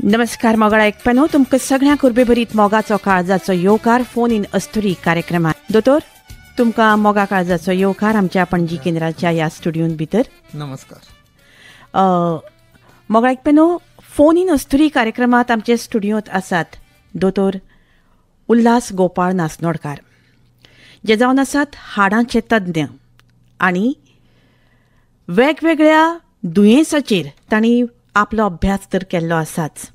नमस्कार मोगाळ आयकप्यांनो, तुमकां सगळ्यांक उर्बेभरीत मोगाचो काळजाचो येवकार फोन इन अस्तुरी कार्यक्रमात. दोतोर, तुमकां मोगा काळजाचो येवकार आमच्या पणजी केंद्राच्या ह्या स्टुडियोन भितर. नमस्कार. मोगाळ आयकप्यांनो, फोन इन अस्तुरी कार्यक्रमात आमच्या स्टुडियोंत आसात दोतोर उल्हास गोपाळ नासनोडकार, जे जावन आसात हाडांचे तज्ञ आनी वेगवेगळ्या दुयेंसाचेर तांणी आपलो अभ्यास तर केल्लो आसाच.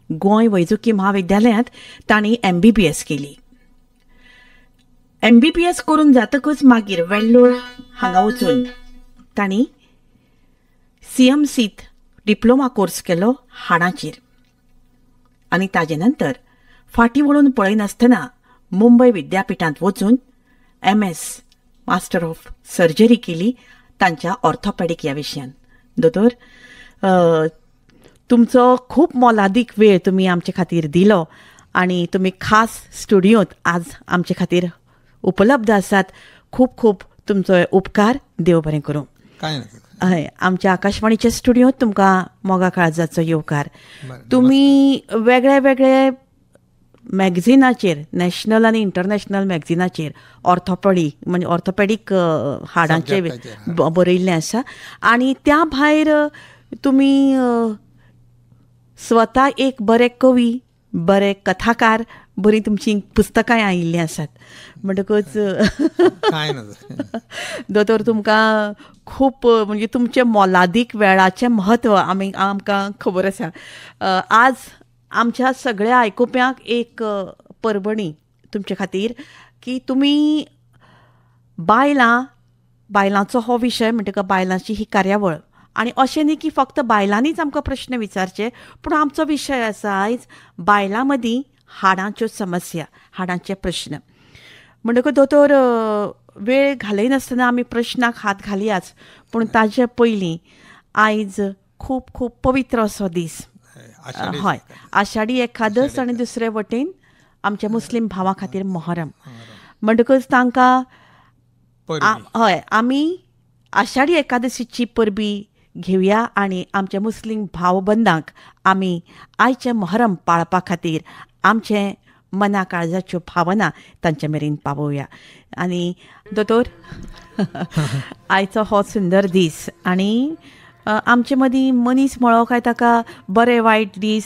गोंय वैजकी म्हाविद्यालयांत तांणी MBBS केली. MBBS करून जातकच मागीर वेल्लोर हांगा वचून तांणी CMCत डिप्लोमा कोर्स केलो हाडांचेर आनी ताजे नंतर फाटीं वळून पळयनासतना मुंबय विद्यापिठांत वचून MS master of surgery केली तांच्या ऑर्थोपॅडीक ह्या विशयान. दोतोर, तुमचो खूब मोलादीक वेळ तुमी आमचे खातीर दिलो आनी तुमी खास स्टुडियोंत आज आमचे खातीर उपलब्ध आसात. खूब खूब तुमचो उपकार. देव बरें करूं. हय, आमच्या आकाशवाणीच्या स्टुडियोंत तुमकां मोगा काळजाचो येवकार. तुमी वेगळे वेगळे मॅगझिनाचेर, नॅशनल आनी इंटरनॅशनल मॅगझिनाचेर ऑर्थोपेडी म्हणजे ऑर्थोपेडीक हाडांचे बरयिल्लें आसा आनी त्या भायर तुमी स्वता एक बरे कवी, बरे कथाकार, बरी तुमची पुस्तकांय आयिल्लीं आसात. म्हणटकच दोतोर, तुमकां खूब म्हणजे तुमचें मोलादीक वेळाचें म्हत्व आमी आमकां खबर आसा. आज आमच्या सगळ्या आयकुप्यांक एक परबणी तुमचे खातीर की तुमी बायलां, बायलांचो हो विशय म्हणटकच बायलांची ही कार्यावळ आनी अशें न्ही की फक्त बायलांनीच आमकां प्रश्न विचारचे, पूण आमचो विशय आसा आयज बायलां मदीं हाडांच्यो समस्या, हाडांचे प्रश्न. म्हणटकच दोतोर, वेळ घालयनासतना आमी प्रश्नाक हात घालयाच, पूण ताजे पयलीं आयज खूब खूब पवित्र असो दीस. हय, आषाढी एकादस आनी दुसरे वटेन आमच्या मुस्लीम भावां खातीर मोहरम. म्हणटकच तांकां हय, आमी आषाढी एकादशीची परबी घेवया आनी आमच्या मुस्लीम भावबंदांक आमी आयचे मोहरम पाळपा खातीर आमचे मना काळजाच्यो भावना तांचे मेरेन पावोवया. आनी दोतोर, आयचो हो सुंदर दीस आनी आमचे मदीं मनीस म्हळो काय ताका बरे वायट दीस,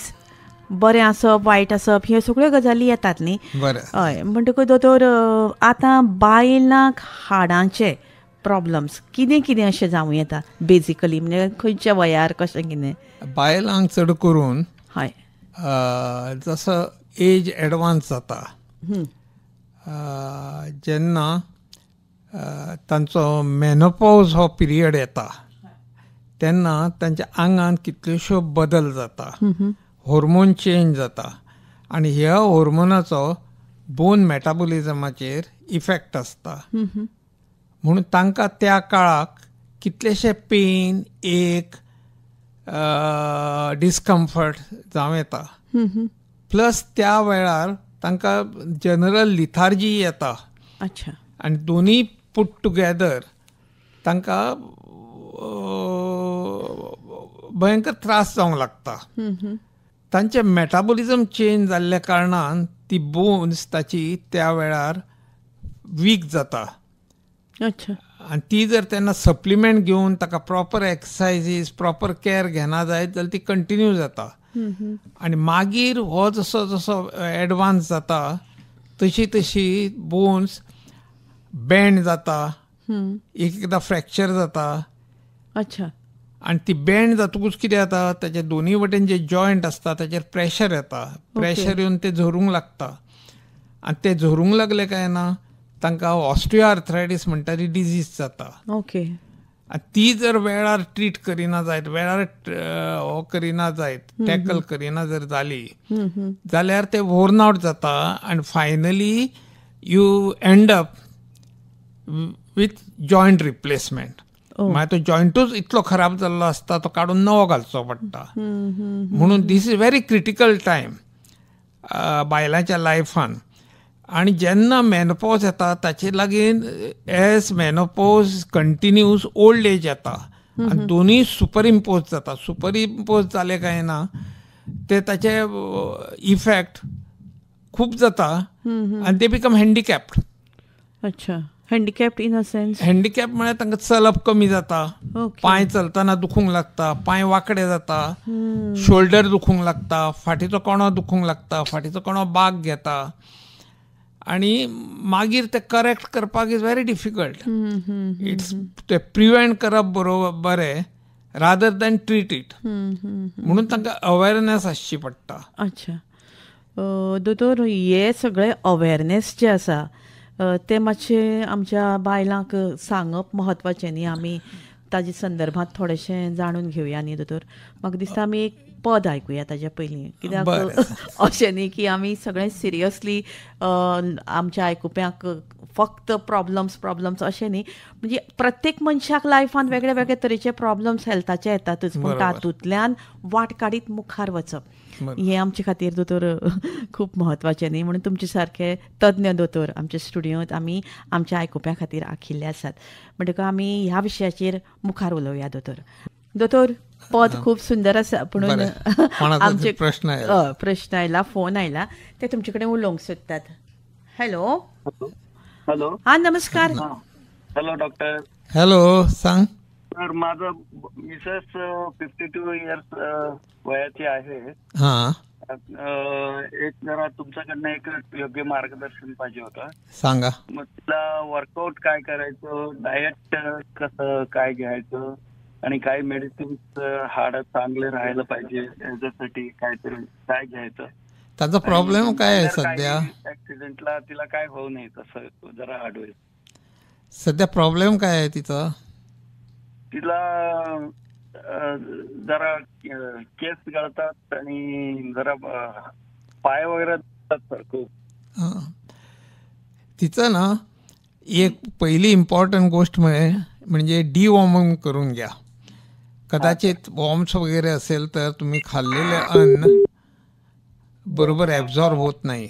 बरें आसप वायट आसप ह्यो सगळ्यो गजाली येतात न्ही. हय, म्हणटकच दोतोर, आतां बायलांक हाडांचे प्रॉब्लम्स कितें कितें अशें जावं येता बेजिकली, म्हणजे खंयच्या वयार कशें कितें? बायलांक चड करून हय, जसो एज एडवान्स जाता, जेन्ना तांचो मेनोपॉज हो पिरियड येता तेन्ना तांच्या आंगान कितल्योश्यो बदल जाता, हॉर्मोन चेंज जाता आनी ह्या हॉर्मोनाचो बोन मेटाबॉलिजमाचेर इफेक्ट आसता. म्हणून तांकां त्या काळाक कितलेशे पेन, एक डिस्कम्फर्ट जावं येता. प्लस त्या वेळार तांकां जनरल लिथार्जी येता. अच्छा. आनी दोनूय पुट टुगेदर तांकां भयंकर त्रास जावंक लागता. तांचें मेटाबॉलिजम चेंज जाल्ल्या कारणान ती बोन्स ताची त्या वेळार वीक जाता. अच्छा. आनी ती जर तेन्ना सप्लिमेंट घेवन ताका प्रॉपर एक्सरसायजीस, प्रॉपर केअर घेना जायत जाल्यार ती कंटिन्यू जाता. आनी मागीर हो जसो जसो एडवान्स जाता तशी तशी बोन्स बँड जाता, एक एकदां फ्रॅक्चर जाता. अच्छा. आनी ती बँड जातकूच कितें जाता, ताच्या दोनूय वटेन जे जॉयंट आसता ताचेर प्रेशर येता. प्रेशर येवन ते झरूंक लागता आनी ते झरूंक लागले काय ना तांकां ऑस्टियोआर्थरायटीस म्हणटा ती डिजीज जाता. ओके. आनी ती जर वेळार ट्रीट करिना जायत, वेळार हो करिना जायत, टॅकल करिना जर जाली जाल्यार ते वोर्न आवट जाता आनी finally you end up with joint replacement. मागीर तो जॉयंटूच इतलो खराब जाल्लो आसता तो काडून नवो घालचो पडटा. म्हणून this is very critical time बायलांच्या लायफान. आनी जेन्ना मेनोपॉज येता ताचे लागीं as menopause continues old age येता आनी दोनूय सुपर इम्पोज जाता. सुपर इम्पोज जाले काय ना ते ताचे इफेक्ट खूब जाता आनी ते बिकम हँडिकॅप्ड. अच्छा, handicapped in a sense? Handicap म्हळ्यार तांकां चलप कमी जाता, पांय चलतना दुखूंक लागता, पांय वांकडे जाता, शोल्डर दुखूंक लागता, फाटीचो कणो दुखूंक लागता, फाटीचो कणो बाग घेता आनी मागीर ते करेक्ट करपाक is very difficult. It's ते प्रिवेंट करप बरोबर बरें रादर दॅन ट्रीट it, म्हणून तांकां अवेरनेस आसची पडटा. अच्छा दोतोर, हे सगळे अवेरनेस जे आसा ते मातशें आमच्या बायलांक सांगप म्हत्वाचें न्ही, आमी ताजे संदर्भात थोडेशें जाणून घेवया न्ही दोतोर. म्हाका दिसता आमी एक पद आयकुया ताज्या पयलीं, कित्याक अशें न्ही की आमी सगळें सिरियसली आमच्या आयकुप्यांक फक्त प्रॉब्लम्स प्रॉब्लम्स अशें न्ही, म्हणजे प्रत्येक मनशाक लायफान वेगळे वेगळे तरेचे प्रॉब्लम्स हेल्थाचे येतातच, पूण तातूंतल्यान वाट काडीत मुखार वचप हें आमचे खातीर दोतोर खूब म्हत्वाचें न्ही. म्हणून तुमचे सारके तज्ञ दोतोर आमच्या स्टुडियोंत आमी आमच्या आयकुप्यां खातीर आखिल्ले आसात. म्हणटकच आमी ह्या विशयाचेर मुखार उलोवया दोतोर. दोतोर, पद खूब सुंदर आसा, पूण आमचे प्रश्न आयला, फोन आयला, ते तुमचे कडेन उलोवंक सोदतात. हॅलो. हॅलो. हा नमस्कार. Hello doctor. हॅलो, सांग. सर, माझं मिसेस 52 इयर्स वयाची आहे. एक जरा तुमच्याकडनं एक योग्य मार्गदर्शन पाहिजे होतं. सांगा. मग तिला वर्कआउट काय करायचं, डाएट कसं काय घ्यायचं आणि काय मेडिसिन्स हाड चांगले राहायला पाहिजे याच्यासाठी काहीतरी काय घ्यायचं? त्याचा प्रॉब्लेम काय आहे सध्या? ऍक्सिडेंटला तिला काय होऊ नये तसं जरा ऍडवाइस. सध्या प्रॉब्लेम काय आहे तिचा? तिला जरा केस गळतात आणि जरा पाय वगैरे सर खूप. तिचं ना एक पहिली इम्पॉर्टंट गोष्ट म्हणजे डिवॉर्मिंग करून घ्या. कदाचित वॉर्म्स वगैरे असेल तर तुम्ही खाल्लेले अन्न बरोबर ॲब्झॉर्ब होत नाही.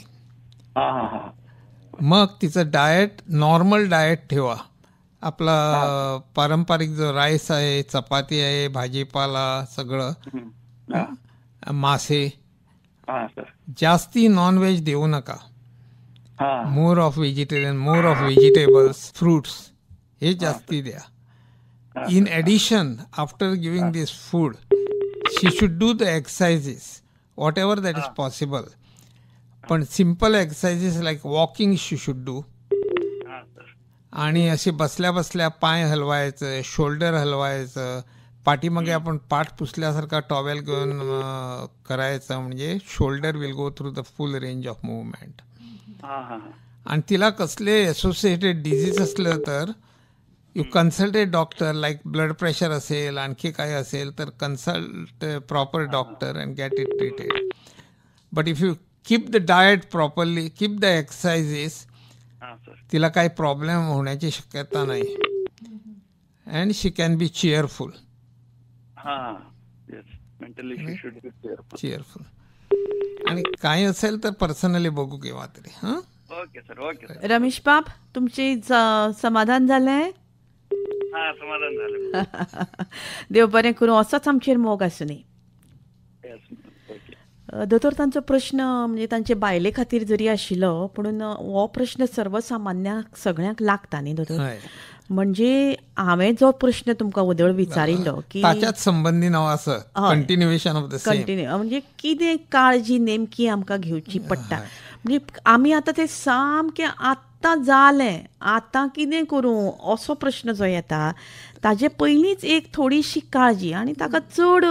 मग तिचं डाएट नॉर्मल डाएट ठेवा. आपला पारंपरिक जो राईस आहे, चपाती आहे, भाजीपाला सगळं, मासे, जास्ती नॉनव्हेज देऊ नका. More of vegetarian, more of vegetables, fruits हे जास्ती द्या. In addition, after giving this food she should do the exercises whatever that is possible. पण simple exercises like walking she should do. आणि असे बसल्या बसल्या पाय हलवायचं, शोल्डर हलवायचं, पाठीमागे आपण पाठ पुसल्यासारखा टॉवेल घेऊन करायचं, म्हणजे shoulder will go through the full range of movement. आणि तिला कसले असोसिएटेड डिझीज असलं तर you consult a doctor, like blood pressure असेल, आणखी काही असेल तर consult a proper doctor and get it treated. But if you keep the diet properly, keep the exercises, तिला काही प्रॉब्लेम होण्याची शक्यता नाही. And she can be cheerful. Cheerful. आणि काही असेल तर पर्सनली बघू केव्हा तरी. हां, ओके सर. ओके रमेश बाब, तुमचे समाधान झालंय? समाधान झालं. देव बरें करूं, असोच आमचेर मोग आसूं. दोतोर, तांचो प्रश्न म्हणजे तांचे बायले खातीर जरी आशिल्लो पूण हो प्रश्न सर्वसामान्यांक सगळ्यांक लागता न्ही दोतोर. म्हणजे हांवें जो प्रश्न तुमकां वदळ विचारिल्लो की ताच्याच संबंदी नांव आसा, continuation of the same, continue, म्हणजे कितें काळजी नेमकी आमकां घेवची पडटा. म्हणजे आमी आतां तें सामकें आतां जालें, आतां कितें करूं असो प्रश्न जो येता ताजे पयलींच एक थोडीशी काळजी, आनी ताका चड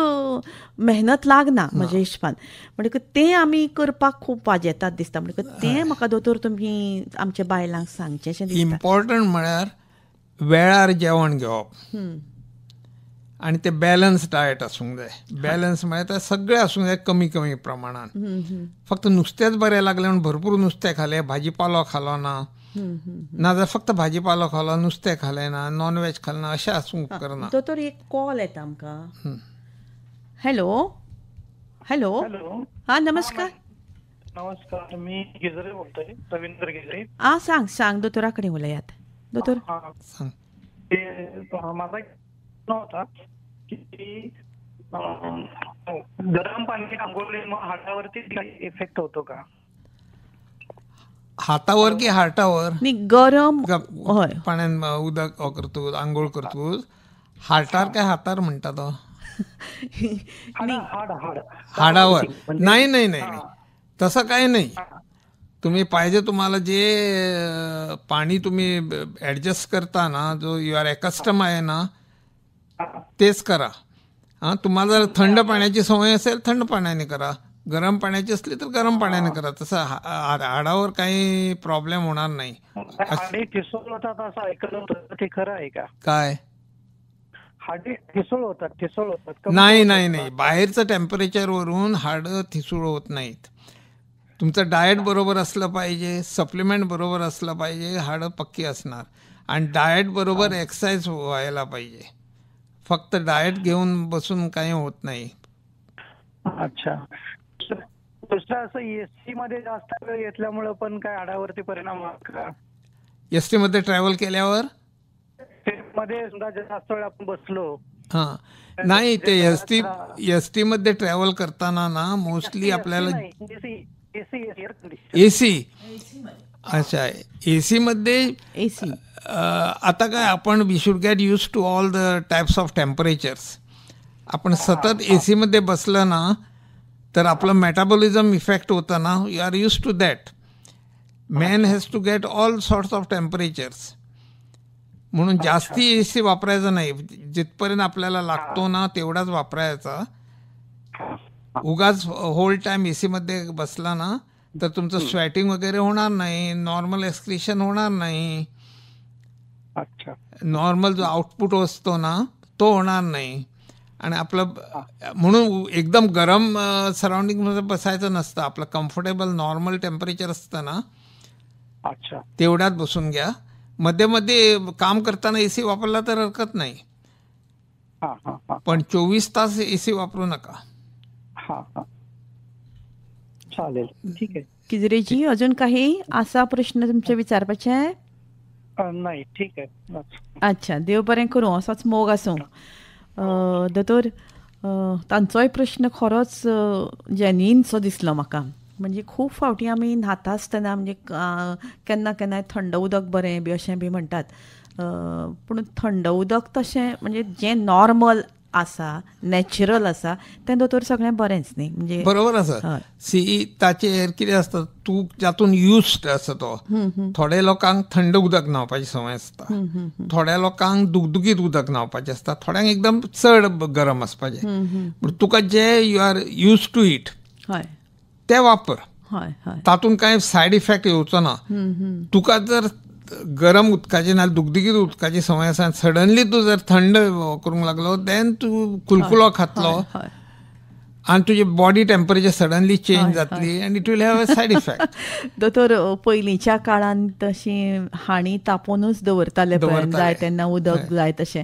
मेहनत लागना म्हज्या हिशपान, म्हणटकच तें आमी करपाक खूब वाजेतात दिसता. म्हणटकच तें म्हाका दोतोर तुमी आमच्या बायलांक सांगचें अशें दिसता. इम्पॉर्टंट म्हळ्यार वेळार जेवण घेवप आनी ते बॅलन्स डायट आसूंक जाय. बॅलन्स म्हळ्यार ते सगळें आसूंक जाय कमी कमी प्रमाणान. फक्त नुस्तेंच बरें लागलें म्हूण भरपूर नुस्तें खालें, भाजीपालो खालो ना, नाजाल्यार फक्त भाजीपालो खालो, नुस्तें खालें ना, नॉनव्हेज खालें ना, अशें आसूंक उपकारना. दोतोर, एक कॉल येता आमकां. हॅलो. हॅलो. हां नमस्कार. नमस्कार, मी गिजरे बोलतोय, रवींद्र गिजरे. हां सांग सांग, दोतोरा कडेन उलयात. दोतोर सांग. ते माझा होता की गरम पाणी आंघोळी हाडावरती काही इफेक्ट होतो का? हातावर की हार्टावर? न्ही, गरम हय पाण्यान उदक हो करतकूच, आंघोळ करतकूच हार्टार काय हातार म्हणटा तो? हाडावर. नाही नाही नाही, तसं काय नाही. तुम्ही पाहिजे तुम्हाला जे पाणी तुम्ही ॲडजस्ट करता ना, जो you R ॲकस्टम आहे ना, तेच करा. हां, तुम्हाला जर थंड पाण्याची सवय असेल थंड पाण्याने करा, गरम पाण्याची असली तर गरम पाण्याने करा. तसं हाडावर काही प्रॉब्लेम होणार नाही. हाडे ठिसूळ होतात असं ऐकलं होतं, ते खरं आहे का? काय हाडे ठिसूळ होतात? ठिसूळ होतात? नाही नाही नाही, बाहेरचं टेम्परेचरवरून हाडं ठिसूळ होत नाहीत. तुमचं डाएट बरोबर असलं पाहिजे, सप्लिमेंट बरोबर असलं पाहिजे, हाडं पक्की असणार. आणि डाएट बरोबर एक्सरसाइज व्हायला पाहिजे. फक्त डाएट घेऊन बसून काही होत नाही. अच्छा. दुसरं असं एसटी मध्ये जास्त वेळ घेतल्यामुळे पण काय हाडावरती परिणाम होतो का? एसटी मध्ये ट्रॅव्हल केल्यावर मध्ये समजा जास्त वेळ आपण बसलो. हां, नाही, ते एसटी मध्ये ट्रॅव्हल करताना ना मोस्टली आपल्याला एसी. अच्छा, एसी मध्ये एसी. आता काय आपण we should get use to all the types of temperatures. आपण सतत एसी मध्ये बसलं ना तर आपलं मेटाबॉलिझम इफेक्ट होतं ना. You are use to that. Man has to get all sorts of temperatures. म्हणून जास्ती ए सी वापरायचा नाही, जिथपर्यंत आपल्याला लागतो ना तेवढाच वापरायचा. उगाच होल टाईम ए सीमध्ये बसला ना तर तुमचं स्वेटिंग वगैरे होणार नाही, नॉर्मल एक्सक्रिशन होणार नाही. अच्छा. नॉर्मल जो आउटपुट असतो ना तो होणार नाही. आणि आपलं म्हणून एकदम गरम सराउंडिंगमध्ये बसायचं नसतं. आपलं कम्फर्टेबल नॉर्मल टेम्परेचर असतं ना. अच्छा, तेवढ्यात बसून घ्या. मध्ये मध्ये काम करताना एसी वापरला तर हरकत नाही, पण 24 तास एसी वापरू नका. चालेल, ठीक आहे. किजरेजी, अजून काही असा प्रश्न तुमचे विचारपाचे? नाही, ठीक आहे. अच्छा, देव बरें करूं, असोच मोग आसूं. दोतोर, तांचोय प्रश्न खरोच जेन्युइनसो दिसलो म्हाका. म्हणजे खूब फावटी आमी न्हाता आसतना म्हणजे केन्ना केन्नाय थंड उदक बरें बी अशें बी म्हणटात, पूण थंड उदक तशें म्हणजे जें नॉर्मल आसा, नॅचरल आसा तें दोतोर सगळें बरेंच न्ही. म्हणजे बरोबर आसा. सी, ताचेर कितें आसता, तूं जातून युज्ड आसा तो. थोड्या लोकांक थंड उदक न्हावपाची संवय आसता, थोड्या लोकांक दुगदुगीत उदक न्हावपाचें आसता, थोड्यांक एकदम चड गरम आसपाचें. पूण तुका जे you are use to it ते वापर, तातूंत कांय सायड इफेक्ट येवचो ना. तुका जर गरम उदकाची ना दुगदुगीत उदकाची संवय आसा, सडनली तूं जर थंड करूंक लागलो देन तूं कुलकुलो खातलो आनी तुजी बॉडी टेम्परेचर सडनली चेंज जातली आनी it will have a side effect. दोतोर, पयलींच्या काळांत तशी हांडी तापोवनूच दवरताले, जाय तेन्ना उदक जाय तशें.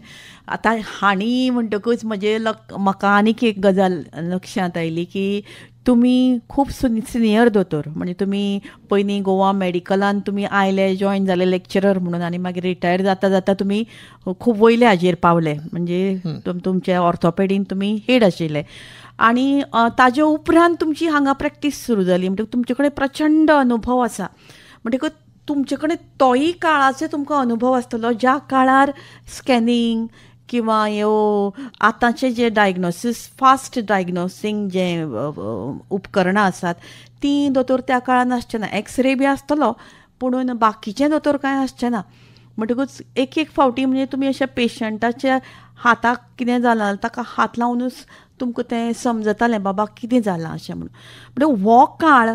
आतां हांडी म्हणटकूच म्हजे म्हाका आनीक एक गजाल लक्षांत आयली की तुमी खूब सिनियर दोतोर, म्हणजे तुमी पयलीं गोवा मेडिकलान तुमी आयले, जॉयन जाले लेक्चरर म्हणून, आनी मागीर रिटायर जाता जाता तुमी खूब वयले हाजेर पावले, म्हणजे तुमच्या ऑर्थोपेडीन तुमी हेड आशिल्ले. आनी ताजे उपरांत तुमची हांगा प्रॅक्टीस सुरू जाली, म्हणटकूच तुमचे कडेन प्रचंड अनुभव आसा. म्हणटकूच तुमचे कडेन तोय काळाचो तुमकां अनुभव आसतलो ज्या काळार स्कॅनिंग किंवा ह्यो आतांचे जे डायग्नोसीस, फास्ट डायग्नोसींग जे उपकरणां आसात तीं दोतोर त्या काळार आसचें ना. एक्सरे बी आसतलो पुणून बाकीचें दोतोर कांय आसचें ना. म्हणटकूच एक एक फावटी म्हणजे तुमी अशें पेशंटाच्या हाताक कितें जालां ताका हात लावनूच तुमकां तें समजतालें बाबा कितें जालां अशें म्हणून. म्हणटकूच हो काळ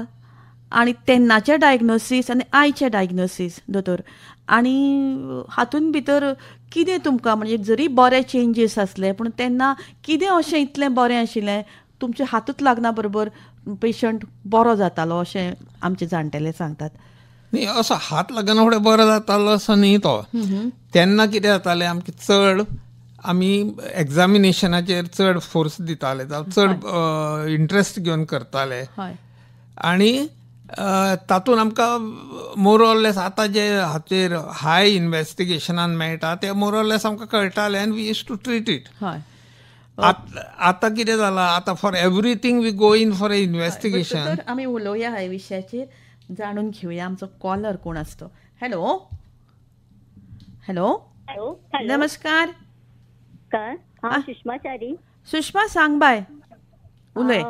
आनी तेन्नाचें डायग्नोसीस आनी आयचें डायग्नोसीस दोतोर, आनी हातून भितर कितें तुमकां म्हणजे जरी बरे चेंजीस आसले पूण तेन्ना कितें अशें इतलें बरें आशिल्लें तुमच्या हातूच लागना बरोबर पेशंट बरो जातालो अशें आमचे जाणटेले सांगतात? न्ही, असो हात लागना फुडें बरो जातालो असो न्ही तो. तेन्ना कितें जातालें, आमकां चड आमी एग्जामिनेशनाचेर चड फोर्स दिताले, जावं चड इंट्रस्ट घेवन करताले, आनी तातूंत आमकां मोर ऑर लेस आतां जे हाचेर हाय इन्वेस्टिगेशनान मेळटा ते मोर ऑर लेस आमकां कळटालें आनी we use to treat it. हय, आतां कितें जालां, आतां for everything we go in for a investigation. तर आमी उलोवया ह्या विशयाचेर, जाणून घेवया आमचो कॉलर कोण आसतो. हॅलो हॅलो हॅलो, नमस्कार. हांव सुषमा च्यारी. सुषमा सांग बाय, उलय.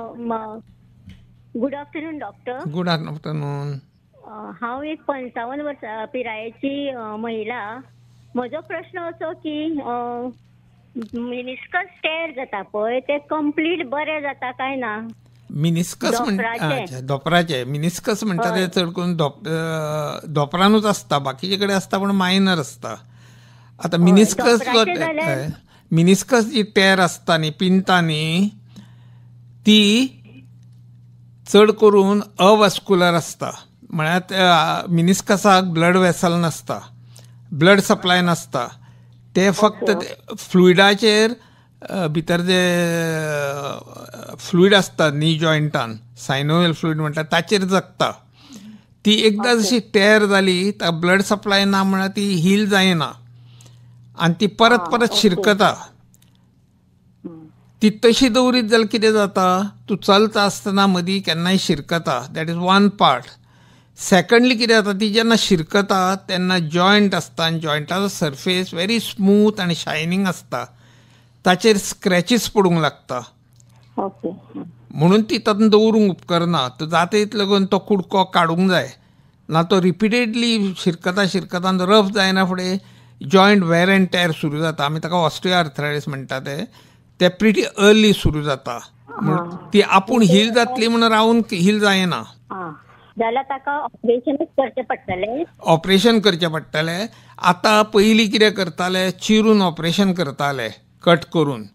Good afternoon doctor. Good afternoon. हांव एक 55 वर्सां पिरायेची महिला. म्हजो प्रश्न असो की मिनिस्कस टेर जाता पळय, ते कंप्लीट बरें जाता काय ना? मिनिस्कस म्हणटा धोपराचे, मिनिस्कस म्हणटा ते चड करून धोपरानूच आसता, बाकीचे कडेन आसता पूण मायनर आसता. आतां मिनिस्कस मिनिस्कस जी टेर आसता न्ही, पिंता न्ही, ती चड करून अवास्कुलर आसता. म्हळ्यार मिनिस्कसाक ब्लड वेसल नासता, ब्लड सप्लाय नासता, ते फक्त फ्लुइडाचेर भितर जे फ्लुइड आसता नी जॉयंटान, सायनोवियल फ्लुइड म्हणटा, ताचेर जगता. ती एकदां जशी टेर जाली ताका ब्लड सप्लाय ना म्हळ्यार ती हील जायना आनी ती परत परत शिरकता. ती तशी दवरीत जाल्यार कितें जाता, तूं चलता आसतना मदीं केन्नाय शिरकता. That is one part. Secondly कितें जाता, ती जेन्ना शिरकता तेन्ना जॉयंट आसता आनी जॉयंटाचो सरफेस व्हेरी स्मूथ आनी शायनींग आसता, ताचेर स्क्रॅचीस पडूंक लागता. म्हणून ती तातूंत दवरूंक उपकरना. तो जाता तितलो करून तो कुडको काडूंक जाय, ना तो रिपिटेडली शिरकता शिरकता रफ जायना फुडें जॉयंट वेर एंड टेर सुरू जाता. आमी ताका ऑस्टियोआर्थरायटीस म्हणटा, ते प्रिटी अर्ली सुरू जाता. म्हणून ती आपूण हील जातली म्हणून रावून हील जायना. जाल्यार ताका ऑपरेशनूच करचें पडटलें. ऑपरेशन करचें पडटलें. आतां पयलीं कितें करताले, चिरून ऑपरेशन करताले, कट करून.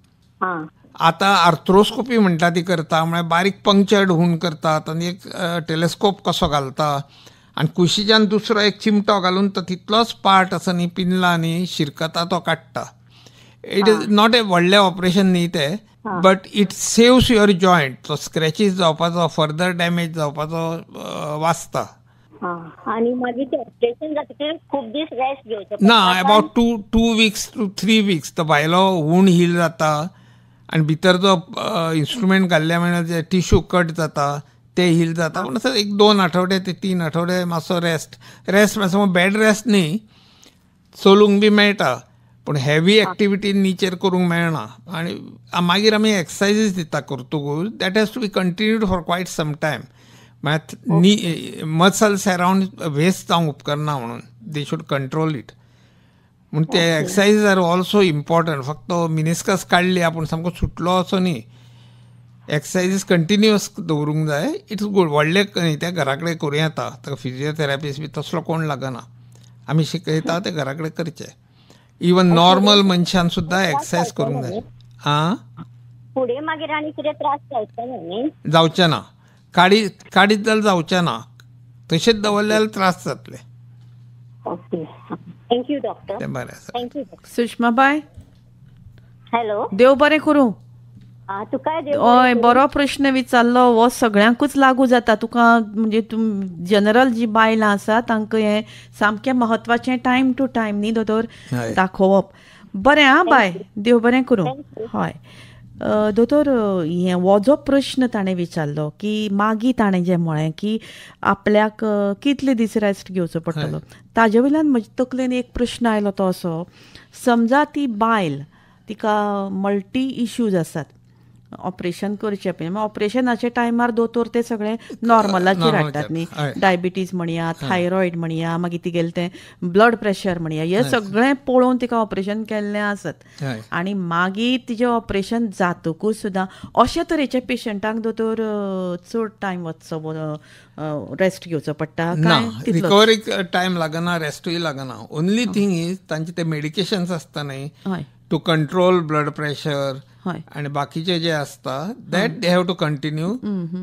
आतां आर्थ्रोस्कोपी म्हणटा ती करता, म्हळ्यार बारीक पंक्चर्ड हून करतात आनी एक टेलिस्कोप कसो घालता आनी कुशीच्यान दुसरो एक चिमटो घालून तो तितलोच पार्ट आसा न्ही पिनला न्ही शिरकता तो काडटा. It is not a व्हडलें ऑपरेशन न्ही तें, but it saves your joint. तो स्क्रॅचीस जावपाचो, फर्दर डॅमेज जावपाचो वाचता. आनी मागीर तें ऑपरेशन जातकीर खूब दीस रेस्ट घेवचो ना, about two weeks to 3 weeks. तो भायलो हूण हील जाता आनी भितर जो इन्स्ट्रुमेंट घाल्ल्या म्हळ्यार जे टिश्यू कट जाता ते हील जाता. पूण असो 1-2 आठवडे ते 3 आठवडे मातसो रेस्ट रेस्ट मातसो बेड रेस्ट न्ही, चलूंक बी मेळटा पूण हेवी एक्टिविटी नीचेर करूंक मेळना. आनी मागीर आमी एक्सरसायजीस दिता करतकूच, that has to be continued for quite some time. म्हळ्यार नी मसल्स अरावंड वेस्ट जावंक उपकरना म्हणून they should control it. म्हूण ते एक्सरसायजीस are also important. फक्त मिनिस्कस काडली आपूण सामको सुटलो असो न्ही, एक्सरसायजीस कंटिन्युअस दवरूंक जाय. It's good. व्हडले न्ही ते घरा कडेन करूं येता, ताका फिजियोथेरपिस्ट बी तसलो कोण लागना, आमी शिकयता ते घरा कडेन करचे. इवन नॉर्मल मनशान सुद्दां एक्सरसायज करूंक जाय. आं, फुडें मागीर आनी कितें त्रास जावचे न्ही? जावचे ना, काडीत जाल्यार जावचे ना, तशेंच दवरले जाल्यार त्रास जातले. Okay, thank you doctor. तें बरें आसा. Thank you सुषमाबाय. हॅलो, देव बरें करूं. तुका हय, बरो प्रश्न विचारलो. हो सगळ्यांकूच लागू जाता. तुका म्हणजे जनरल जी बायलां आसा तांकां हें सामकें म्हत्वाचें, टायम टू टायम न्ही दोतोर दाखोवप. बरें आं बाय, देव बरें करूं. हय दोतोर, हें हो जो प्रश्न ताणें विचारलो की मागीर ताणें जें म्हळें की आपल्याक कितले दीस रेस्ट घेवचो पडटलो, ताजे वयल्यान म्हजे तकलेन एक प्रश्न आयलो तो असो, समजा ती बायल तिका मल्टी इश्यूज आसात, ऑपरेशन करचें पयलीं, ऑपरेशनाच्या टायमार दोतोर ते सगळे नॉर्मलाचेर हाडटात न्ही, डायबिटीज म्हणया, थायरॉयड म्हणया, मागीर तिगेलें तें ब्लड प्रेशर म्हणया, हें सगळें पळोवन तिका ऑपरेशन केल्लें आसत आनी मागीर तिजें ऑपरेशन जातकूच सुद्दां अशे तरेच्या पेशंटांक दोतोर चड टायम वचचो रेस्ट घेवचो पडटा? ना, रिकवरीक टायम लागना, रेस्टूय लागना. ओनली थिंग is तांचे ते मेडिकेशन्स आसता न्ही टू कंट्रोल ब्लड प्रेशर आनी बाकीचे जे आसता, that they have to continue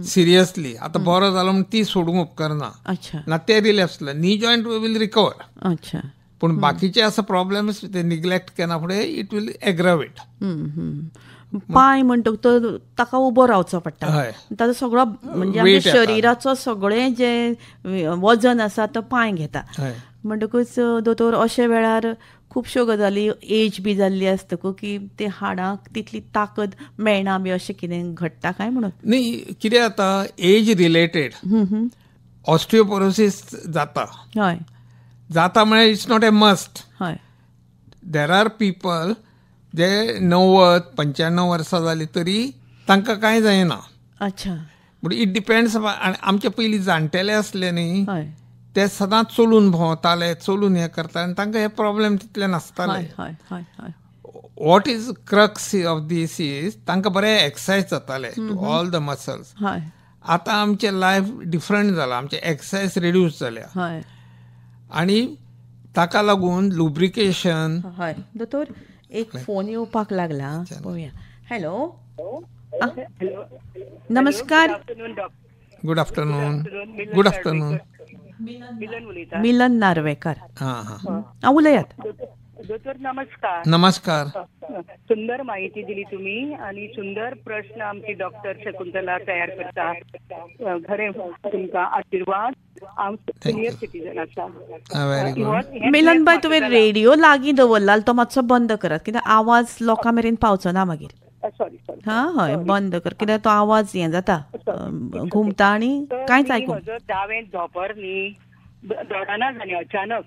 seriously. आतां बरो जालो म्हण ती सोडूंक उपकरना ना, ते रिलॅप्स नी जॉयंट will recover, पूण बाकीचे आसा प्रॉब्लेम्स ते निग्लेक्ट केना फुडें it will एग्रावेट. पांय म्हणटकच ताका उबो रावचो पडटा, ताजो सगळो म्हणजे आमच्या शरिराचो सगळें जें वजन आसा तो पांय घेता. म्हणटकूच दोतोर अशे वेळार खुबश्यो गजाली एज बी जाल्ली आसतकूच की ते हाडांक तितली ताकद मेळना बी अशें कितें घडटा काय म्हणून? न्ही, कितें जाता, एज रिलेटेड ऑस्टियोपोरोसीस जाता. हय, जाता म्हळ्यार it's not a must. हय, there are people जे 90 95 वर्सां जाली तरी तांकां कांय जायना. अच्छा, but it depends. आनी आमचे पयलीं जाणटेले आसले न्ही, ते सदांच चलून भोंवताले, चलून हें करताले आनी तांकां हे प्रॉब्लेम तितले नासताले. What is crux of this is तांकां बरें एक्सरसायज जाताले टू ऑल the muscles. आतां आमचें लायफ डिफरंट जालां, आमचें एक्सरसायज रिड्यूस जाल्या आनी ताका लागून लुब्रिकेशन. हय दोतोर, एक फोन येवपाक लागला, पळोवया. हॅलो, नमस्कार. Good afternoon. Good afternoon. Milan Narvekar. हां, उलयात. दोतोर नमस्कार. नमस्कार. सुंदर माहिती दिली तुम्ही आणि सुंदर प्रश्न आमची डॉक्टर शकुंतला तयार करता. खरें तुमकां आशिर्वाद. हांव सिनियर सिटीजन आसा. मिलन बाय, तुवें रेडियो लागीं दवरला तो मातसो बंद करात, कित्याक आवाज लोकां मेरेन पावचो ना मागीर. Sorry sorry. हां, हय, बंद कर, कित्याक तो आवाज हें जाता, घुमता आनी कांयच आयकूंक. म्हजो दावें धोंपर न्ही दोडना जालें अचानक.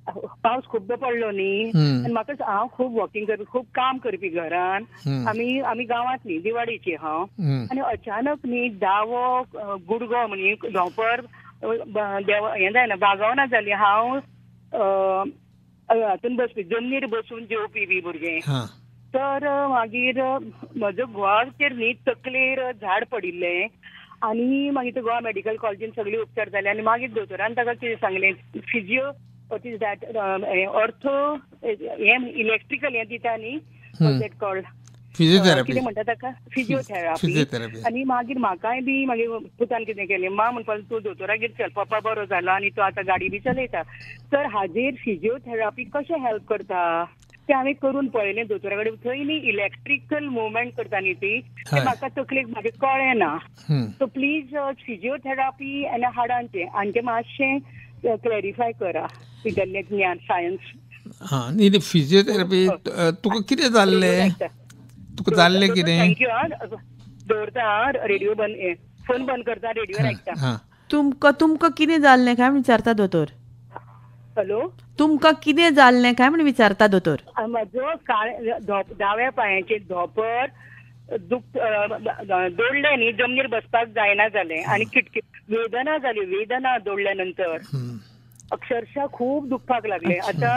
पावस खूब पडलो न्ही आनी म्हाका, हांव खूब वॉकिंग करपी, खूब काम करपी घरान, आमी आमी गांवांतली दिवाडीची हांव, आनी अचानक न्ही दावो गुडगो म्हणजे धोंपर हें जायना, बागवना जाली. हांव हातून बसपी, जमनीर बसून जेवपी बी भुरगें. तर मागीर म्हजो घोवाचेर न्ही तकलेर झाड पडिल्लें आनी मागीर गोवा मेडिकल कॉलेजीन सगळे उपचार जाले आनी मागीर दोतोरान ताका कितें सांगलें, physio what is that ortho हें इलेक्ट्रिकल हें दिता न्ही, that called physiotherapy, कितें म्हणटा ताका, फिजियोथेरपी. आनी मागीर म्हाकाय बी मागीर पुतान कितें केलें, मां म्हणपाक तूं दोतोरागेर चल, पप्पा बरो जाला आनी तो आतां गाडी बी चलयता. तर हाजेर फिजियोथेरपी कशें हेल्प करता तें हांवें करून पळयलें दोतोरा कडेन. थंय न्ही इलेक्ट्रिकल मुवमेंट करता न्ही ती, तें म्हाका तकलेक म्हाजें कळ्ळें ना. सो प्लीज फिजियोथेरपी आनी हाडांचें हांचें मातशें क्लॅरिफाय करा, भितरलें ज्ञान सायन्स. हां, न्ही फिजियोथेरपी तुका कितें जाल्लें, तुका जाल्लें कितें? Thank you. आं, दवरता, रेडियो बंद, फोन बंद करता, रेडियोर आयकता. तुमकां तुमकां कितें जाल्लें काय विचारता दोतोर? हॅलो, तुमकां कितें जाल्लें काय म्हण विचारता दोतोर? म्हजो काळे दाव्या पांयाचेर धोंपर दोडलें न्ही, जमनीर बसपाक जायना जालें आनी किटकी वेदना जाली, वेदना दोडल्या नंतर अक्षरशः खूब दुखपाक लागले. आतां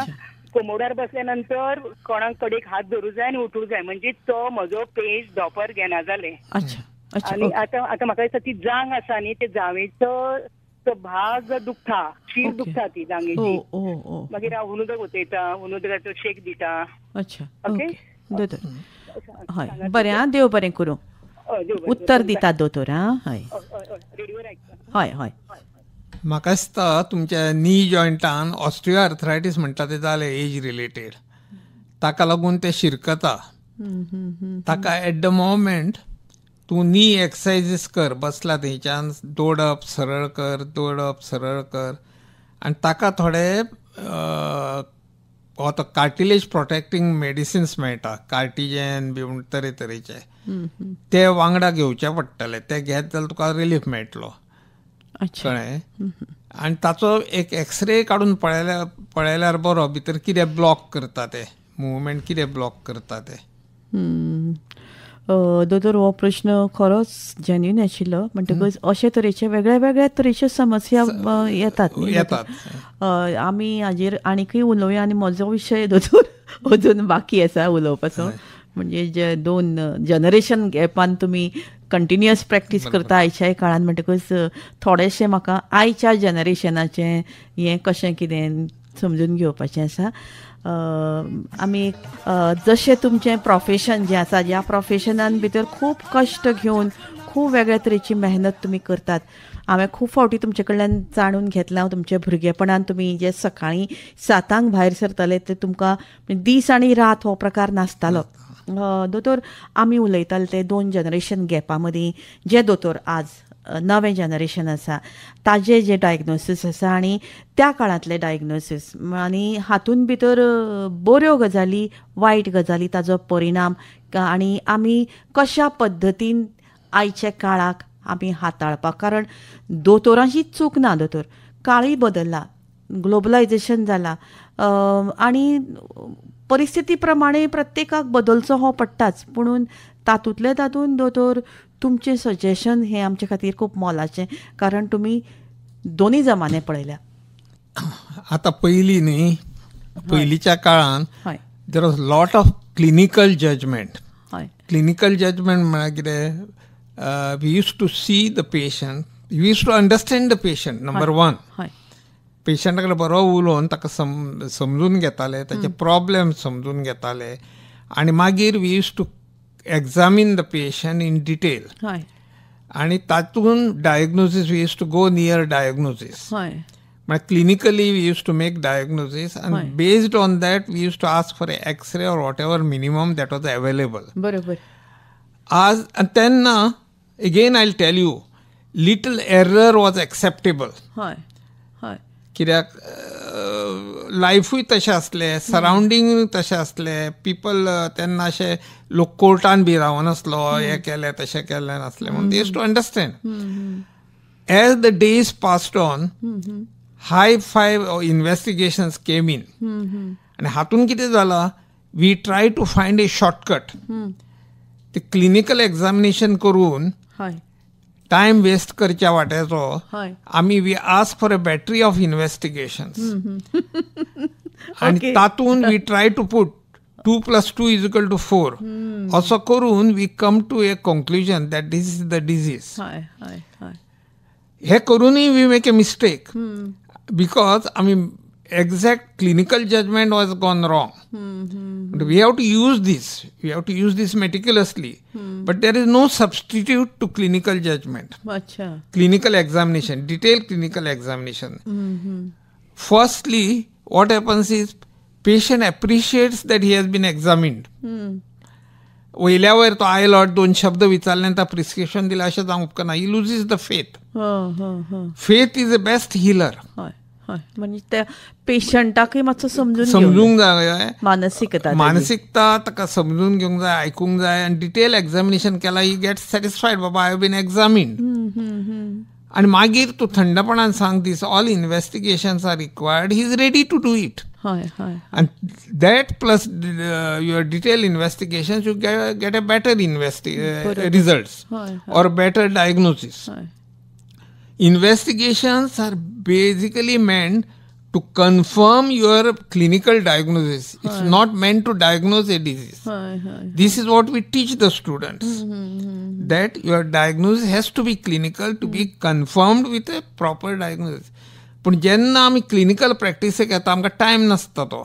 कोमोडार बसल्या नंतर कोणाक कडेक हात धरूं जाय आनी उठूं जाय, म्हणजे तो म्हजो पेज धोंपर घेना जालें. आनी आतां आतां म्हाका दिसता ती जांग आसा न्ही, ते जांवेचो तो भाग दुखता, शीर दुखता ती जांगेची. मागीर हांव हुनुदक उतयता, हुनुदकाचो शेक दिता. अच्छा, ओके दोतोर. हय, बरें, आं, देव बरें करूं. उत्तर दिता दोतोर. आं, हय हय हय. म्हाका दिसता तुमच्या नी जॉयंटान ऑस्टियो आर्थरायटीस म्हणटा तें जालें एज रिलेटेड, ताका लागून तें शिरकता. ताका एट the moment तूं नी एक्सरसायजीस कर, बसला थंयच्यान दोडप सरळ कर, दोडप सरळ कर, आनी ताका थोडे आतां कार्टिलेज प्रोटेक्टींग मेडिसिन्स मेळटा, कार्टिजन बी म्हण तरेतरेचे, ते वांगडा घेवचे पडटले. ते घेत जाल्यार तुका रिलीफ मेळटलो. कळ्ळें? आनी ताचो एक एक्सरे काडून पळयल्यार बरो, भितर कितें ब्लॉक करता ते, मुवमेंट कितें ब्लॉक करता ते. दोतोर, हो प्रश्न खरोच जेन्युइन आशिल्लो. म्हणटकच अशे तरेचे वेगळ्या वेगळ्या तरेच्यो समस्या येतात. आमी हाजेर आनीकय उलोवया आनी म्हजो विशय दोतोर अजून बाकी आसा उलोवपाचो. म्हणजे जे दोन जनरेशन गॅपान तुमी कंटिन्युअस प्रॅक्टीस करता आयच्याय काळान, म्हणटकच थोडेशें म्हाका आयच्या जनरेशनाचें हें कशें कितें समजून घेवपाचें आसा. आमी जशें तुमचें प्रोफेशन जें आसा, ज्या प्रोफेशनान भितर खूब कश्ट घेवन खूब वेगळ्या तरेची मेहनत तुमी करतात. हांवें खूब फावटी तुमचे कडल्यान जाणून घेतलां, तुमच्या भुरगेपणान तुमी जे सकाळीं 7 भायर सरताले ते तुमकां दीस आनी रात हो प्रकार नासतालो. दोतोर, आमी उलयताले ते दोन जनरेशन गॅपा मदीं जे दोतोर आज नवें जनरेशन आसा ताजें जें डायग्नोसीस आसा आनी त्या काळांतलें डायग्नोसीस आनी हातूंत भितर बऱ्यो गजाली, वायट गजाली, ताजो परिणाम आनी आमी कशा पद्दतीन आयच्या काळाक आमी हाताळपाक, कारण दोतोरांची चूक ना, दोतोर काळय बदल्ला, ग्लोबलायजेशन जाला आनी परिस्थिती प्रमाणे प्रत्येकाक बदलचो हो पडटाच, पुणून तातूंतले तातूंत दोतोर तुमचें सजेशन हें आमचे खातीर खूब मोलाचें, कारण तुमी दोनूय जमाने पळयल्या. आतां पयलीं न्ही, पयलींच्या काळान there was lot of clinical judgement. Clinical judgement म्हळ्यार कितें, we used to see the patient, we used to understand the patient, number one. पेशंटा कडेन बरो उलोवन ताका समजून घेताले, ताचे प्रॉब्लेम समजून घेताले आनी मागीर we used to examine the patient in detail आनी तातूंत diagnosis, we used to go near diagnosis. म्हळ्यार clinically we used to make diagnosis आनी based on that we used to ask for a x-ray or whatever minimum that was available. बरोबर. आज तेन्ना again I tell you, little error was acceptable. कित्याक लायफूय तशें आसलें, surrounding तशें आसलें, people तेन्ना अशें लोक कोर्टान बी रावनासलो, हें केलें तशें केलें नासलें, म्हणून they used to understand. As the days passed on, high five investigations came in आनी हातूंत कितें जालां, we try to find a shortcut. ते क्लिनिकल एग्जामिनेशन करून टायम वेस्ट करच्या वाट्याचो आमी we ask for a battery of investigations आनी तातूंत we try to put 2 + 2 = 4 असो करून we come to a conclusion that this is the disease. हे करूनय we make a mistake because आमी exact clinical judgement was gone wrong. We have to use this. We have to use this meticulously. But there is no substitute to clinical judgment. Achha. Clinical examination, detailed clinical examination. Firstly, what happens is patient appreciates that he has been examined. वयल्या वयर तो आयलो, दोन शब्द विचारले ताका prescription दिलें अशें जावंक उपकारना. He loses the faith. Faith is the best healer. म्हणजे त्या पेशंटाकय मातसो समजूंक जाय, मानसिकता मानसिकता ताका समजून घेवंक जाय, आयकूंक जाय आनी डिटेल एग्जामिनेशन केला, he gets satisfied, Baba I have been examined. आनी मागीर तूं थंडपणान सांग, this all investigations are required, he is ready to do it. And that plus your detail investigations, you get a better results or better diagnosis. Investigations are basically meant to confirm your clinical diagnosis. It's not meant to diagnose a disease. This is what we teach the students, that your diagnosis has to be clinical to be confirmed with a proper diagnosis. पण जेन्ना आमी clinical प्रॅक्टिसेक येता आमकां time नासता तो,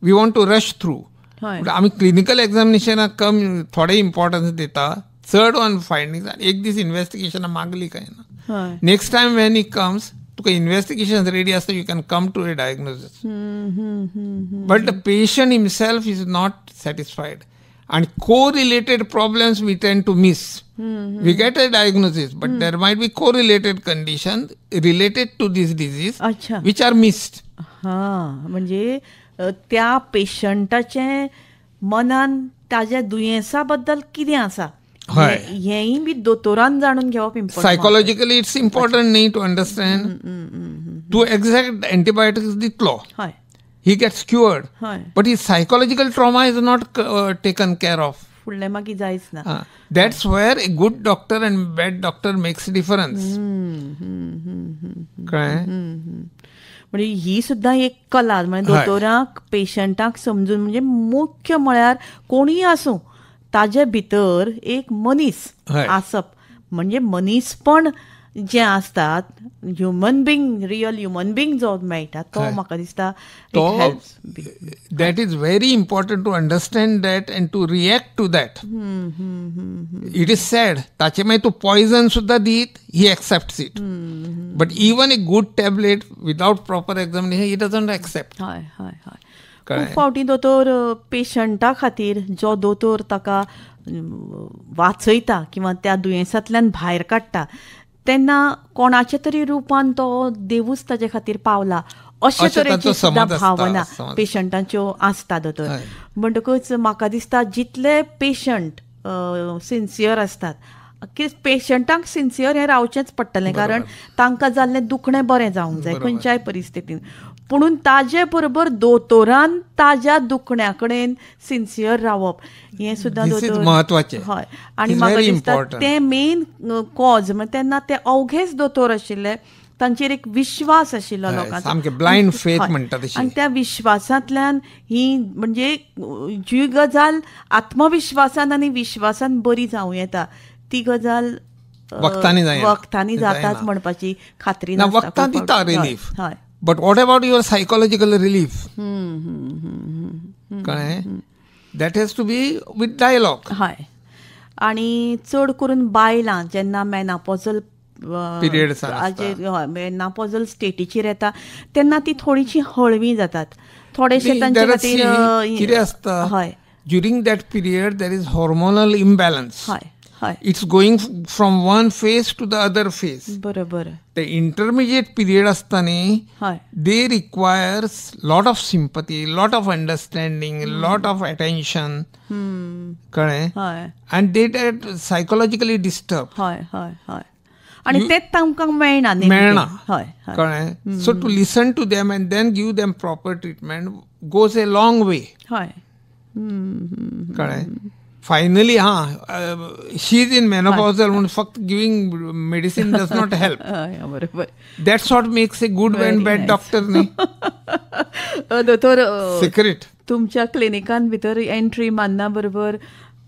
we want to rush through. आमी clinical एग्जामिनेशनाक कमी थोडें इम्पॉर्टन्स दिता, चड ऑन फायंडींग्स. एक दीस इन्वेस्टिगेशनां मागली काय ना, next time when he comes तुका इन्वेस्टिगेशन रेडी आसता, you can come to a diagnosis. But the patient himself is not satisfied and correlated problems we tend to miss. We get a diagnosis, but there might be correlated conditions related to this disease which are missed. हा, म्हणजे त्या पेशंटाचे मनान ताज्या दुयेंसा बद्दल कितें आसा हेंय बी दोतोरान जाणून घेवप important. Psychologically it's important न्ही टू अंडरस्टँड. तूं एक्झॅक्ट एंटीबायोटिक्स दितलो, he gets cured, but his psychological trauma is not taken care of. फुडलें मागीर जायच ना. That's where a good doctor and bad doctor makes difference. कळ्ळें? म्हणजे ही सुद्दां एक कला, म्हणजे दोतोरांक पेशंटाक समजून, म्हणजे मुख्य म्हळ्यार कोणीय आसूं ताजे भितर एक मनीस आसप, म्हणजे मनीसपण जें आसतात, human being, real human being जो मेळटा तो म्हाका दिसता that is very important to understand that and to react to that. It is sad, ताचे मागीर तूं पॉयजन सुद्दां दीत, he accepts it. But even a good tablet without proper examination he doesn't accept. हय हय हय. खूब फावटी दोतोर पेशंटा खातीर जो दोतोर ताका वाचयता किंवा त्या दुयेंसांतल्यान भायर काडटा तेन्ना कोणाच्या तरी रुपान तो देवूच ताजे खातीर पावला अशे तरेची सुद्दां भावना पेशंटांच्यो आसता दोतोर. म्हणटकूच म्हाका दिसता जितले पेशंट सिन्सियर आसतात की पेशंटांक सिन्सियर हें रावचेंच पडटलें, कारण तांकां जाल्लें दुखणें बरें जावंक जाय खंयच्याय परिस्थितीन. पुणून ताजे बरोबर दोतोरान ताज्या दुखण्या कडेन सिन्सियर रावप हें सुद्दां दोतोर म्हत्वाचें. हय, आनी म्हाका दिसता तें मेन कॉज. तेन्ना ते अवघेच दोतोर आशिल्ले, तांचेर एक विश्वास आशिल्लो लोकांचो, ब्लायंड फेथ म्हणटा तशी. आनी त्या विश्वासांतल्यान ही म्हणजे जी गजाल आत्मविश्वासान आनी विश्वासान बरी जावं येता ती गजाल वखदांनी जाताच म्हणपाची खात्री ना. वखदां दिता relief, but what about your psychological relief? कळ्ळें? That has to be with dialogue. हय, आनी चड करून बायलां जेन्ना मेनोपॉजल पिरियड मेनोपॉजल स्टेटीचेर येता तेन्ना ती थोडीशी हळवी जातात, थोडेशे तांचे खातीर कितें आसता. हय, during that period there is hormonal imbalance. हय हय, it's going from one phase to the other phase. बरोबर. ते इंटरमिडिएट पिरियड आसता न्ही, they requires lot of sympathy, lot of understanding, lot of attention. कळ्ळें? And they get psychologically disturb. हय हय हय, आनी तेच तांकां मेळना मेळना. हय, कळ्ळें? So to listen to them and then give them proper treatment goes a long way. हय, कळ्ळें? फायनली हां, शी is in menopausal म्हणून फक्त giving medicine does not help. बरोबर. That's what makes a good and bad doctor न्ही दोतोर. Secret तुमच्या क्लिनिकान भितर एंट्री मारना बरोबर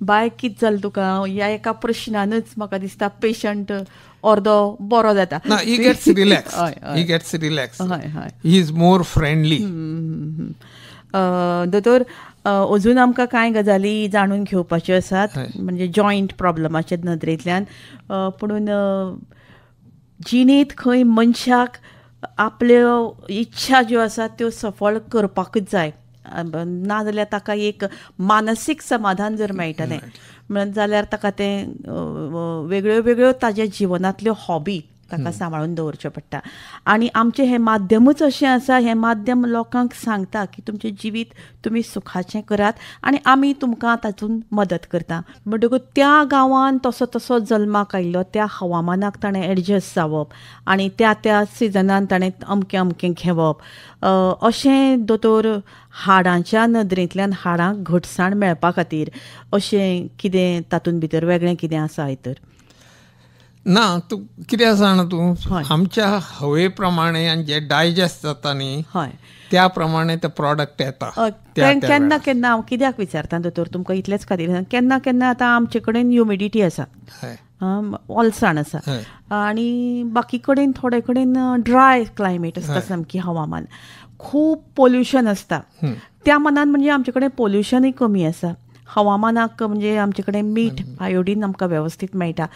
बाय कित जालें तुका ह्या एका प्रश्नानच म्हाका दिसता पेशंट अर्दो बरो जाता. ना, he gets relax, he gets relax, he is more friendly. दोतोर, अजून आमकां कांय गजाली जाणून घेवपाच्यो आसात म्हणजे जॉयंट प्रॉब्लमाच्या नदरेंतल्यान. पुणून जिणेंत खंय मनशाक आपल्यो इच्छा ज्यो आसात त्यो सफळ करपाकूच जाय, नाजाल्यार ताका एक मानसीक समाधान जर मेळटलें म्हणून जाल्यार ताका तें वेगळ्यो वेगळ्यो ताज्या जिवनांतल्यो हॉबी ताका सांबाळून दवरच्यो पडटा. आनी आमचें हें माध्यमूच अशें आसा, हें माध्यम लोकांक सांगता की तुमचें जिवीत तुमी सुखाचें करात आनी आमी तुमकां तातूंत मदत करता. म्हणटकूच त्या गांवान तसो तसो जल्माक आयिल्लो त्या हवामानाक ताणें एडजस्ट जावप आनी त्या त्या सिजनान ताणें अमकें अमकें घेवप अशें दोतोर हाडांच्या नदरेंतल्यान हाडांक घटसाण मेळपा खातीर अशें कितें तातूंत भितर वेगळें कितें आसा तर ना? तूं कितें आसा जाणा, तूं आमच्या हवे प्रमाणे आनी जे डायजेस्ट जाता न्ही त्या प्रमाणे ते प्रॉडक्ट येता. केन्ना केन्ना हांव कित्याक विचारता दोतोर तुमकां इतलेच खातीर, केन्ना केन्ना आतां आमचे कडेन ह्युमिडिटी आसा, ओलसाण आसा आनी बाकी कडेन थोडे कडेन ड्राय क्लायमेट आसता, सामकी हवामान खूब पोल्युशन आसता. त्या मनान म्हणजे आमचे कडेन पोल्युशनूय कमी आसा, हवामानाक म्हणजे आमचे कडेन मीठ आयोडीन आमकां वेवस्थीत मेळटा.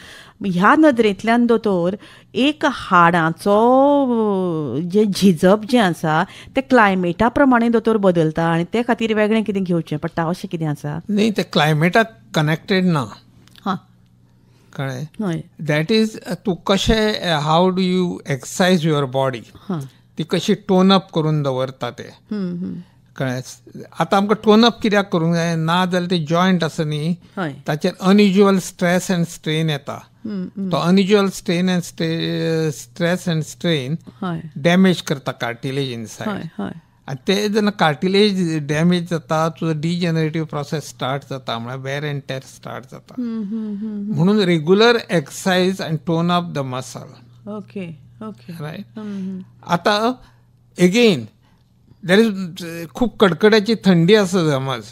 ह्या नदरेंतल्यान दोतोर एक हाडांचो जें झिजप जें आसा तें क्लायमेटा प्रमाणे दोतोर बदलता आनी ते खातीर वेगळें कितें घेवचें पडटा अशें कितें आसा? न्ही, तें क्लायमेटाक कनेक्टेड ना. हां, कळ्ळें? That is तूं कशें, how do you exercise your body, ती कशी टोन अप करून दवरता तें. कळ्ळें? आतां आमकां टोन अप कित्याक करूंक जाय, ना जाल्यार ते जॉयंट आसा न्ही ताचेर अनयुज्युअल स्ट्रेस अँड स्ट्रेन येता. तो unusual strain and stress and strain damage करता कार्टिलेज इनसायड. आनी ते जेन्ना कार्टिलेज डॅमेज जाता तुजो डिजनरेटीव प्रोसेस स्टार्ट जाता, म्हळ्यार वेर एंड टेर स्टार्ट जाता. म्हणून regular exercise and tone up the muscle. Okay okay, right. आतां एगेन there is खूब कडकड्याची थंडी आसा समज,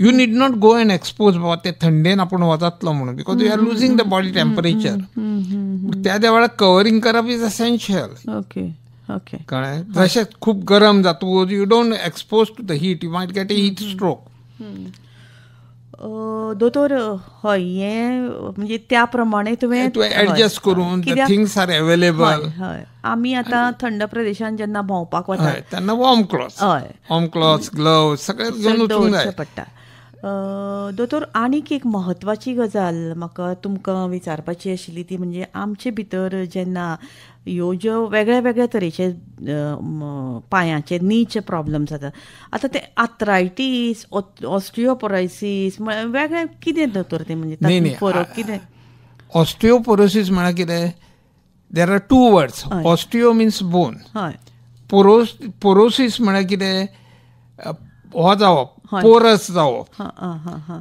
you need not go and expose बाबा ते थंडेन आपूण वतातलो म्हणून, because you are losing the body temperature. त्या त्या वेळार कवरींग करप is essential. Okay okay, कळ्ळें? जशें खूब गरम जातकूच you don't expose to the heat, you might get a heat stroke. दोतोर, हय, हें म्हणजे त्या प्रमाणे तुवें एडजस्ट करून थिंग्स are available. हय, आमी आतां थंड प्रदेशान जेन्ना भोंवपाक वता तेन्ना वॉर्म क्लॉथ, हय, वॉर्म क्लॉथ, ग्लव्स सगळें घेवन वचूंक जाय पडटा. दोतोर, आनीक एक म्हत्वाची गजाल म्हाका तुमकां विचारपाची आशिल्ली ती म्हणजे आमचे भितर जेन्ना ह्यो ज्यो वेगळ्या वेगळ्या तरेचे पांयाचे नीचे प्रॉब्लम्स जाता, आतां ते आर्थरायटीस, ऑस्टियोपोरोसिस वेगळे कितें दोतोर ते म्हणजे फरक कितें? ऑस्टियोपोरोसिस म्हळ्यार कितें? There are two words. Osteo means bone. हय. पोरोसिस म्हळ्यार कितें? हो जावप, पोरस जावप,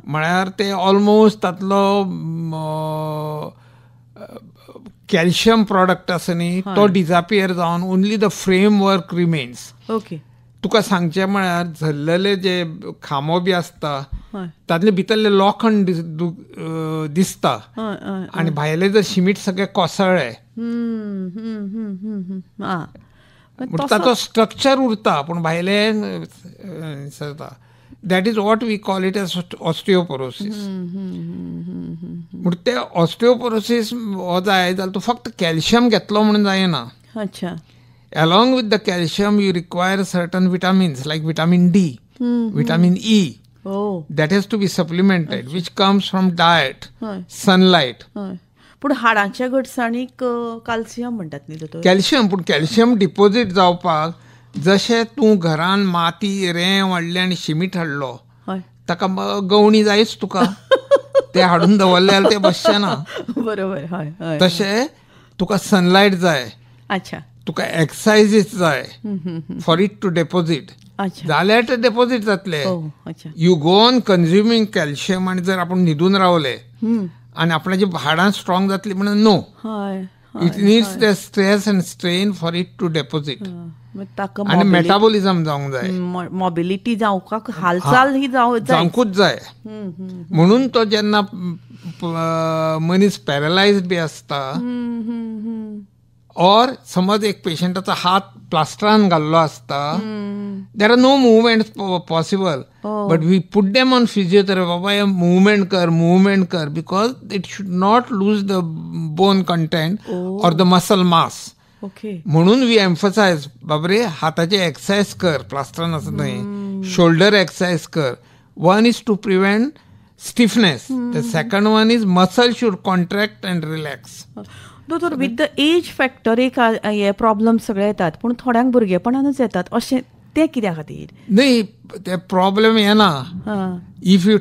म्हळ्यार ते ऑलमोस्ट तातलो कॅल्शियम प्रॉडक्ट आसा न्ही तो डिजापियर जावन only the framework remains. Okay. तुका सांगचें म्हळ्यार झरलेले जे खांबो बी आसता तातले भितरले लोखण दिसता आनी भायले जर शिमीट सगळे कोसळ्ळे ताचो स्ट्रक्चर उरता पूण भायले सरता. That is what we call it as osteoporosis. म्हण ते ऑस्टियोपोरोसिस हो जाय जाल्यार तूं फक्त कॅल्शियम घेतलो म्हणून जायना. अच्छा. Along with the calcium you require certain vitamins like vitamin D, vitamin E. That has to be supplemented, which comes from diet, sunlight. पूण हाडांच्या घटसाणीक कॅल्शियम म्हणटात न्ही दोतोर? कॅल्शियम, पूण कॅल्शियम डिपोजीट जावपाक जशें तूं घरान माती रेंव हाडली आनी शिमीट हाडलो ताका गवणी जायच तुका, ते हाडून दवरले जाल्यार ते बसचें ना. बरोबर. हय. तशें तुका सनलायट जाय. अच्छा. तुका एक्सरसाइजीस जाय फॉर it to deposit. जाल्यार ते डेपोजीट जातले. You go on consuming calcium आनी जर आपूण न्हिदून रावले आनी आपणाची हाडां स्ट्रॉंग जातली म्हणून no. It needs the stress and strain for it to deposit. आनी मेटाबॉलिझम जावंक जाय, मोबिलिटी जावपाक, हालचाल ही जावंकूच जाय. म्हणून तो जेन्ना मनीस पॅरलायज बी आसता ऑर समज एक पेशंटाचो हात प्लास्टरान घाल्लो आसता, there are no movement possible, but we put them on physiotherapy. बाबा हे मुवमेंट कर, मुवमेंट कर, because it should not lose the bone content or the muscle mass. म्हणून we emphasise बाबरे हाताचे एक्सरसाइज कर, प्लास्टरान आसत न्हय, शोल्डर एक्सरसाइज कर. One is to prevent stiffness, the second one is muscle should contract and relax. दोतोर, with the age factor एक हे problem सगळे येतात पूण थोड्यांक भुरगेपणानूच येतात अशें तें कित्या खातीर? न्ही, ते प्रॉब्लम येना. If you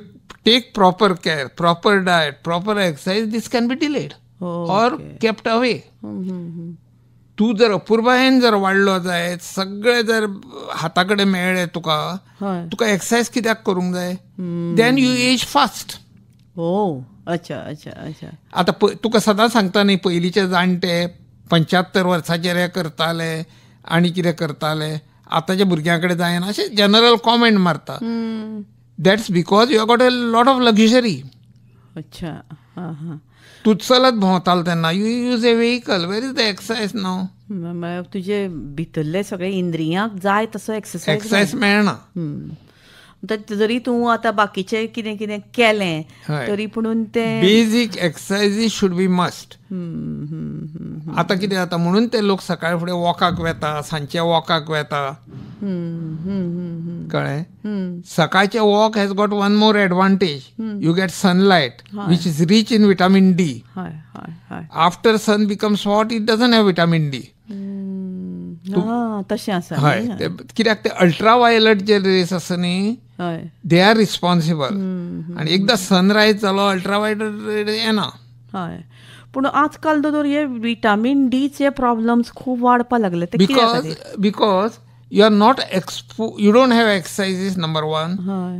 take proper care, proper diet, proper exercise, this can be delayed or kept away. तूं जर अपुरबायेन जर वाडलो जायत, सगळे जर हाता कडेन मेळ्ळे तुका, तुका एक्सरसाइज कित्याक करूंक जाय? Then you age fast. हो. अच्छा अच्छा अच्छा. आतां तुका सदांच सांगता न्ही, पयलींचे जाणटे 75 वर्सांचेर हे करताले आनी कितें करताले, आतांच्या भुरग्यां कडेन जायना अशें जनरल कॉमेंट मारता. That's because you have got a lot of luxury. अच्छा. हां. तूं चलत भोंवतालो तेन्ना you use a vehicle. Where is the exercise now? तुजे भितरले सगळे इंद्रियांक जाय तसो एक्सरसाइज मेळना. जरी तूं आतां बाकीचें कितें कितें केलें तरी पुणून तें basic exercises should be must. आतां कितें जाता म्हणून ते लोक सकाळी फुडें वॉकाक वेता, सांजचे वॉकाक वेता. कळ्ळें? सकाळचें walk has got one more advantage. You get sunlight which is rich in vitamin D. After sun becomes hot it doesn't have vitamin D. तशें आसा. हय, कित्याक ते अल्ट्रावायलट जे रेस आसा न्ही, they are responsible. आनी एकदां सनरायज जालो अल्ट्रावायलट येना. हय, पूण आजकाल दोतोर हे विटामीन डीचे प्रॉब्लम्स खूब वाडपाक लागले. Because you are not you don't have exercises, number one.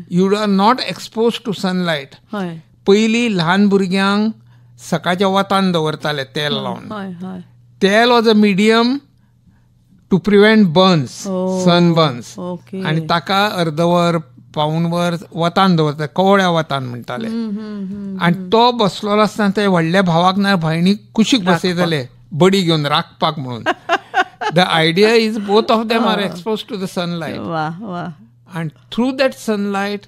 You are not expose to sunlight. पयलीं ल्हान भुरग्यांक सकाळच्या वतान दवरताले तेल लावन. तेल was a medium to prevent burns, sunburns. आनी ताका अर्दवर पाऊण वर वतान दवरता, कवळ्या वतान म्हणटाले. आनी तो बसलेलो आसतना ते व्हडल्या भावाक ना भयणीक कुशीक बसयताले बडी घेवन राखपाक म्हणून. The idea is both of them are expose to the sunlight. And through that sunlight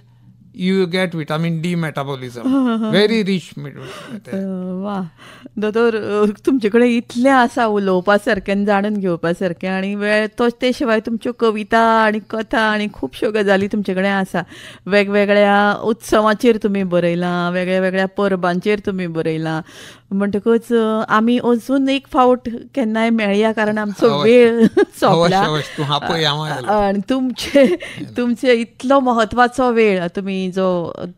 you get vitamin D metabolism, very rich. वा दोतोर, तुमचे कडेन इतलें आसा उलोवपा सारकें, जाणून घेवपा सारकें, आनी वेळ तो ते शिवाय तुमच्यो कविता आनी कथा आनी खुबश्यो गजाली तुमचे कडेन आसा. वेगवेगळ्या उत्सवाचेर तुमी बरयलां, वेगळ्या वेगळ्या परबांचेर तुमी बरयलां, म्हणटकूच आमी अजून एक फावट केन्नाय मेळया, कारण आमचो वेळ सोंपला. आनी तुमचे तुमचे इतलो म्हत्वाचो वेळ तुमी जो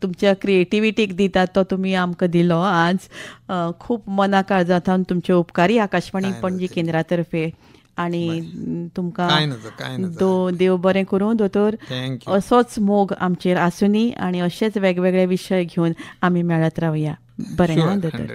तुमच्या क्रिएटिविटीक दितात तो तुमी आमकां दिलो आज. खूब मना काळजांत तुमचे उपकारी आकाशवाणी पणजी केंद्रा तर्फे, आनी तुमकां देव बरें करूं दोतोर. असोच मोग आमचेर आसुनी आनी अशेच वेगवेगळे विशय घेवन आमी मेळत रावया. बरें दोतोर.